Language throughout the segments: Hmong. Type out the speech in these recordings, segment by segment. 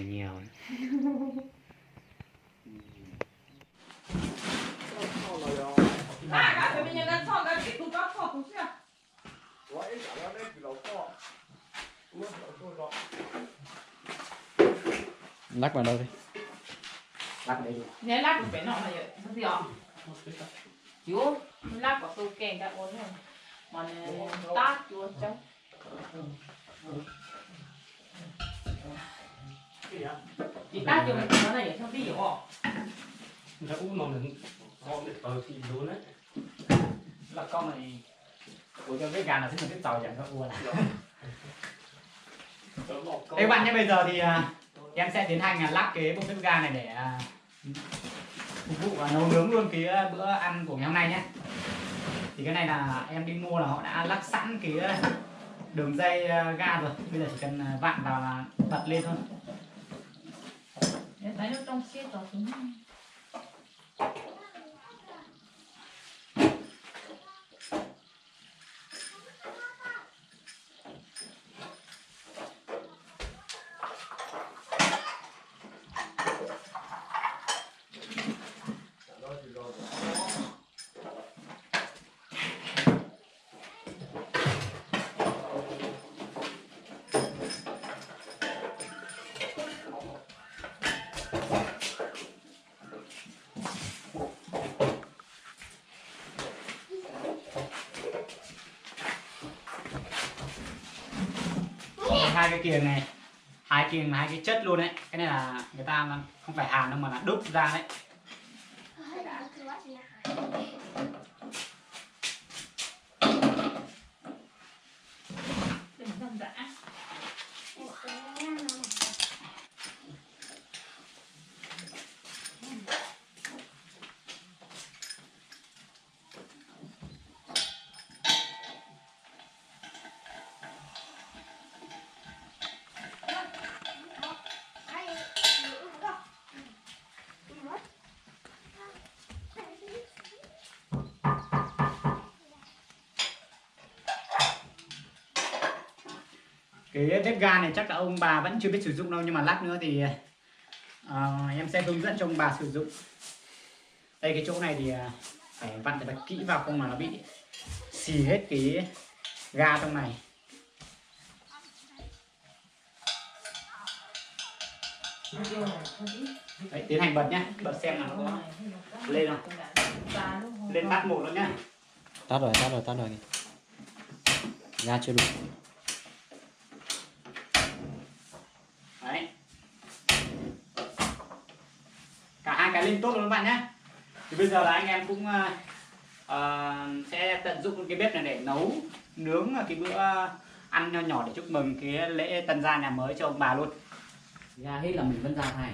Nyiam. Lab vào đây đi. Lab vào đây đi. Neb lab kuv pem no yom, yom. Yuav lab kom tu ke nrad ua no, mas nws tab cua coob. Tsis tab cua no yog xyoo tib yuav. Nrad ub no nws tau tsis lub na. Laj koj no, kuv cov peb gas no xwb nws twb txaus yam nrad ua lawm. Các bạn nhé, bây giờ thì à, em sẽ tiến hành à, lắp cái bộ bếp ga này để à, phục vụ và nấu nướng luôn cái à, bữa ăn của ngày hôm nay nhé. Thì cái này là em đi mua là họ đã lắp sẵn cái à, đường dây à, ga rồi. Bây giờ chỉ cần à, vặn vào là bật lên thôi. Để tải nó trong xe rồi thì nó Hai cái kiềng này, hai kiềng là hai cái chất luôn đấy. Cái này là người ta là không phải hàn đâu mà là đúc ra đấy. Cái bếp ga này chắc là ông bà vẫn chưa biết sử dụng đâu, nhưng mà lát nữa thì ờ, em sẽ hướng dẫn cho ông bà sử dụng. Đây, cái chỗ này thì à, phải vặn thật là kỹ vào không mà nó bị xì hết cái ga trong này. Đấy, tiến hành bật nhé, bật xem là nó có lên không. Lên phát một luôn nhá. Tắt rồi, tắt rồi, tắt rồi kìa. Ga chưa đủ. Đấy. Cả hai cái lên tốt luôn các bạn nhé. Thì bây giờ là anh em cũng ờ, ờ, sẽ tận dụng cái bếp này để nấu nướng cái bữa ăn nho nhỏ để chúc mừng cái lễ tân gia nhà mới cho ông bà luôn. Ga hết là mình vẫn ra thay.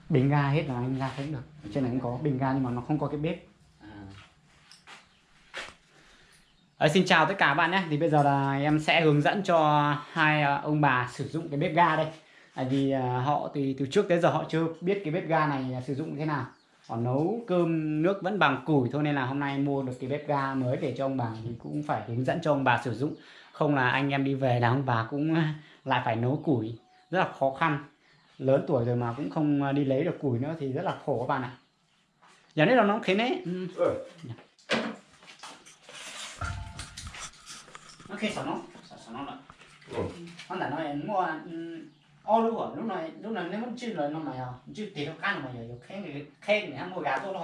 Bình ga hết là anh ra thay cũng được. Ở trên này cũng có bình ga nhưng mà nó không có cái bếp. À. Ờ, xin chào tất cả các bạn nhé. Thì bây giờ là em sẽ hướng dẫn cho hai ờ, ông bà sử dụng cái bếp ga đây. Tại vì ờ, họ thì từ trước tới giờ họ chưa biết cái bếp ga này ờ, sử dụng thế nào. Họ nấu cơm nước vẫn bằng củi thôi nên là hôm nay mua được cái bếp ga mới về cho ông bà thì cũng phải hướng dẫn cho ông bà sử dụng. Không là anh em đi về là ông bà cũng lại phải nấu củi. Rất là khó khăn. Lớn tuổi rồi mà cũng không đi lấy được củi nữa thì rất là khổ các bạn ạ. Yog neb los no qhia neb. Neb qhia saum no, saum no lawm. Ob ntawm no muaj ob lub, lub no, lub no neb muab ntswj los no mas yog ntswj tig rau qab no mas yog yuav qheb, qheb nws hab muaj gas tuaj lawm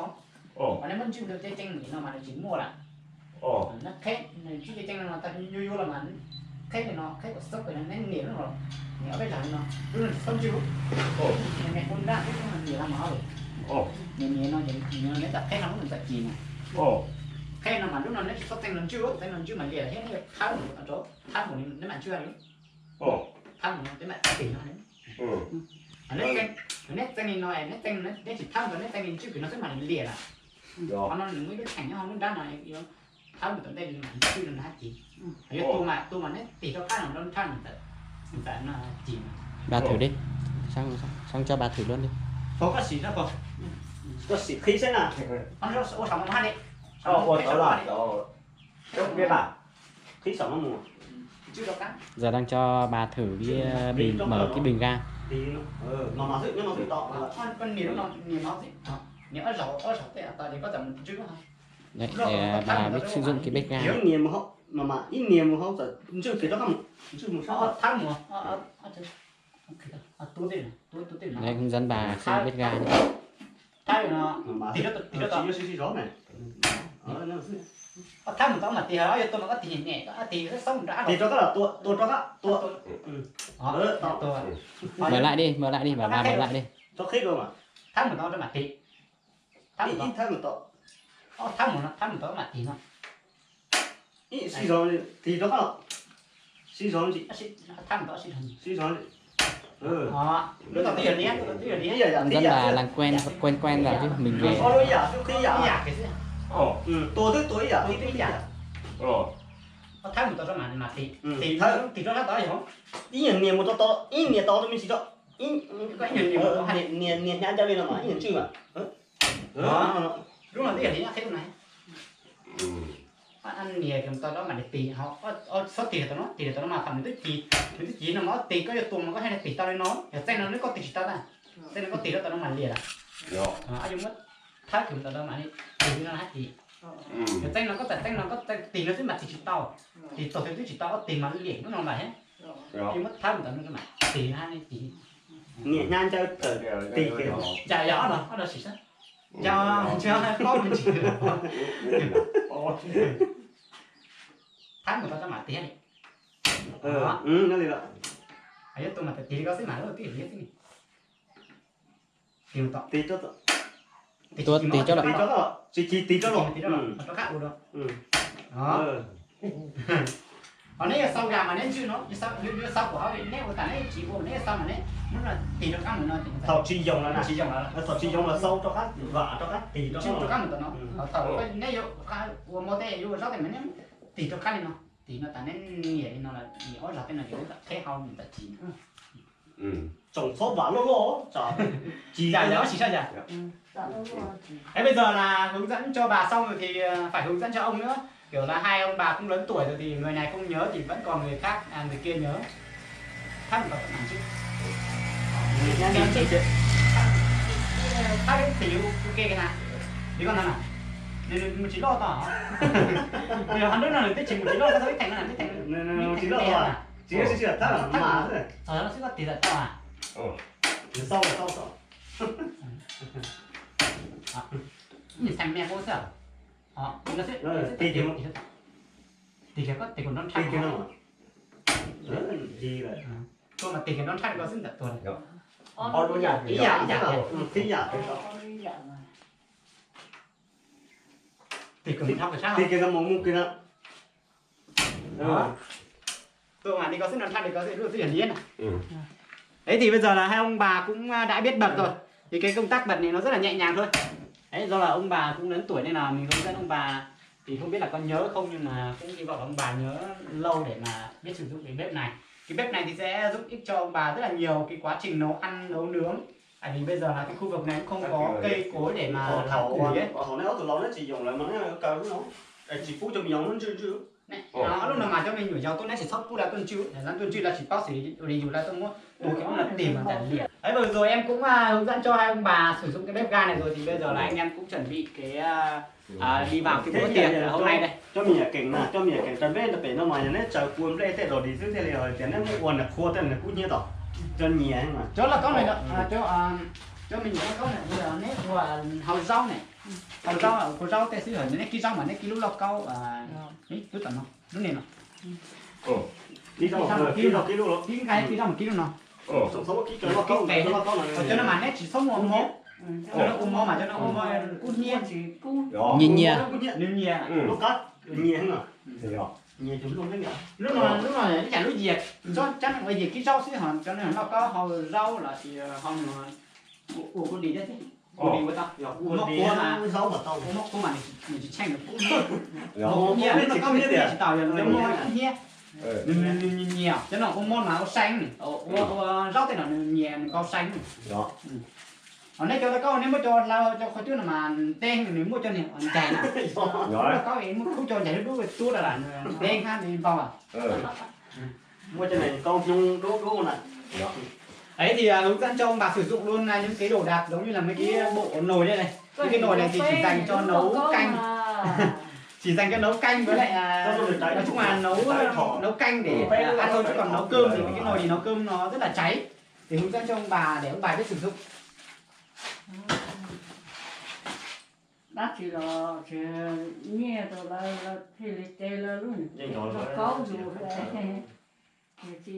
hov. Mas neb muab ntswj rau tej ceeb nim no mas nws tsis muaj lawm. Neb qheb nws ntswj tej ceeb no tag yuav yuav los mas qheb li no, qheb kom xab pem no neb nias lub no, nias ob peb zaug li no, lub no tsis txhob ntswj. Nias nias pub nrab xwb, nias los mas lawm. Nias nias no ces neb txawm qheb no lub no txawm cim na. Qheb no mas lub no neb tsis txhob teeb no ntswj, teeb no ntswj mas lias thiab neb thawb mus rau, thawb mus neb mam ntswj li. Thawb mus no peb mam tig no. Neb teeb li no, neb teeb, neb tsis thawb ntawd neb teeb li ntswj pem no xwb mas nws lias lawm. Qhov no nws muaj ib lub theem nyob hauv lub nrab no, yuav thawb mus tom ntej li mas ntswj no nws hab cim. Yuav tu mas, tu mas neb tig rau qab no rau nrab no txawm, txawm no cim. Bà thử đi. Sang, sang cho bà thử luôn đi. Koj sim no, koj sim qhib saib na. Ua tau lawm. Giờ đang cho bà thử cái bình, mở cái bình ga. Tig no, mas mas xwb, nyob no xwb tau. Koj nias lub no, nias no xwb. Nias ob zaug, ob zaug tej tau ces koj txawm mus ntswj lub no. Đây, đây là bà biết sử dụng cái bếp ga. Ib nias mus hauv, mas mas ib nias mus hauv txawm ntswj kiag rov qab mus, ntswj mus sab. Thawb mus, Đấy, hướng dẫn bà sử dụng bếp ga. Thawb no, tig rau, tig rau tod. Thawb mus tod mas tig, ho yuav tua mas koj tig nyem nyem, koj tig xauj nrad. Tig rov qab los tua, tua rov qab, tua. Mở lại đi, mở lại đi, bà, bà mở lại đi. Rov qhib rau mas. Thawb mus tod rau mas tig. Thawb mus tod, thawb mus tod, thawb mus tod mas tig no. Ib sib zog tig rov qab los. Sib zog, sib zog. Hướng dẫn bà làm quen, quen quen vào chứ mình về. Tua twb tua ib yam, ib yam. Thawb mus tod rau mas tig, tig rov qab tod yog. Ib nias mus tod, ib nias tod rau me ntsis tso. Nias, nias hnyav ncaj li no mas ib nias ntswj mas. Lub no twb yog li qhib lub no. Nias tau rau mas tig, txhob tig tau no, tig tau no mas thaum nws twb ci, nws twb ci no mas tig, koj yuav tua mas koj thiaj li tig tau li no. Yog txeej no nws koj tig tsis tau na. Txeej no koj tig rau tau no mas liam lawm. Yuav muab thawb kiag tau no mas tig li no hab tig. Yog txeej no koj txawm txeej no koj txawm tig no xwb mas tig tsis tau. Tig tau twb tsis tau, koj tig mas liam lub no lawm thiab. Yuav muab thawb tau no mas tig hab tig. Nias hnyav ncaj tawm tig kiag. Cas yog ob no, ob no sim sab. Yog tsis paub me ntsis. Thawb mus tau rau mas tig li. Yuav tua mas tig li ko xwb mas lub twb yog li xwb. Tig tod. Tig tod, tig tod los, tsis tig tod los. Rov qab ua dua. Ho neb yuav xau gam mas neb ntswj no, yuav xau kuv hauv neb ua tas neb tsis ua neb yuav xau mas neb muab no tig rov qab mus no. Thaum tsis yoog lawm na, tsis yoog lawm, thaum tsis yoog los xau rov qab, vam rov qab tig rov qab mus no. Thaum neb yuav ua mov tej yuav ua zaub tej mas neb tig rov qab li no, tig no tas neb nias li no lawm, nias ob zaug tej no ces neb txawm qheb hau nws txawm ci. Tsoom txhob vam loj loj, ci. Dạ, dạ, bác sĩ sao dạ? Thế bây giờ là hướng dẫn cho bà xong rồi thì ờ, phải hướng dẫn cho ông nữa. Kiểu là hai ông bà cũng lớn tuổi rồi thì người này không nhớ thì vẫn còn người khác, à, người kia nhớ. Thắt một cặp mắt chứ. Thắt đến thì ok kìa nè. Thì con thằng nào? Nws mus tsis loj tod. Nws ho hnub no nws twb tsis mus tsis loj, koj tau ib theem no, ib theem no. Tsis loj tod, tsis loj tsis thab mas. Txog no xwb koj tig tawm tau a? Xau xau xau. Tig kiag, tig kiag koj tig kiag nrov ntshai. Tig kiag nrov ntshai koj xwb ntawm tuag. Ib yam, ib yam. Tig kiag mus mus kiag na. Tuaj mà đi con xếp nó thắt đi con xếp lụa xếp dần đi. Đấy thì bây giờ là hai ông bà cũng à, đã biết bật rồi. Thì cái công tác bật này nó rất là nhẹ nhàng thôi. Đấy, do là ông bà cũng lớn tuổi nên là mình hướng dẫn ông bà thì không biết là có nhớ không nhưng mà cũng hy vọng là ông bà nhớ lâu để mà biết sử dụng cái bếp này. Cái bếp này thì sẽ giúp ích cho ông bà rất là nhiều cái quá trình nấu ăn nấu nướng. Tại vì bây giờ là cái khu vực này cũng không có cây cối để mà làm tuổi ấy. Thaum neb ob tug laus neb tsis yoog lawm mas neb kaw lub no, tsis pub cov me nyuam ntswj ntswj. Lub no mas cov me nyuam yaus tuaj neb tsis txhob pub lawv tuaj ntswj, lawv tuaj ntswj lawv tsis paub xyov li yus lawv tuaj muab tua kiag lub no tig mas nws liam. Đấy, vừa rồi em cũng à, hướng dẫn cho hai ông bà sử dụng cái bếp ga này rồi thì bây giờ là anh em cũng chuẩn bị cái à, à, đi vào cái bữa tiệc hôm nay đây. Cov me nyuam keem na, cov me nyuam keem rau npeb rau pem no mas yog neb tsaws kua nplej tej los dim xwb thiaj li hais tias neb muab ua nws qhua tej nws kub hnyiab tod. Cov nyias mas. Cov lauj kaub no, cov me nyuam lauj kaub no, neb ua hau zaub ne, hau zaub, kua zaub tej xwb hais neb kib zaub mas neb kib lub lauj kaub, lub tom no, lub niag no. Kib zaub, kib zaub, kib zaub mas kib lub no. Cov no mas neb tsis txhob muab ua mob. Cov no ua mob mas cov no ua mob kub hnyiab. Nyias nyias. Nws nyias. Lub no, lub no ib yam lub yias, cov no ua yias kib zaub xwb ho cov no lauj kaub hau zaub los sis hau ua kua dis thiab. Ua dis ua tau, ua mob kub mas, ua mob kub mas nws tsis tsheej nws kub hnyiab. Ua kub hnyiab, lub no kub hnyiab tsis tau, yog lub mob kub hnyiab. Nws nyias, cov no ua mob mas ua seeb, ua zaub tej no nws nyias nws kau seeb. Ho neb cov lauj kaub neb muab cov hlau cov qhov cub no mas ntev nws muaj cov niag ncaig na. Lauj kaub muab kub cov ncaig dub dub tuab rau lam ntev hab nws npau. Muaj cov niag kau hnyoo dub dub na. Đấy thì à, hướng dẫn cho ông bà sử dụng luôn à, những cái đồ đạc giống như là mấy cái bộ nồi đây này. Những cái nồi này thì chỉ dành cho nấu canh. Chỉ dành cho nấu canh với lại à, nói chung là nấu nấu canh để ăn thôi, chứ còn nấu cơm thì mấy cái nồi thì nấu cơm nó rất là cháy. Thì hướng dẫn cho ông bà để ông bà biết sử dụng. Dab tsi los tsis nyiaj rau lawv, lawv thiaj li ce lawv lub niag kaub zus, ces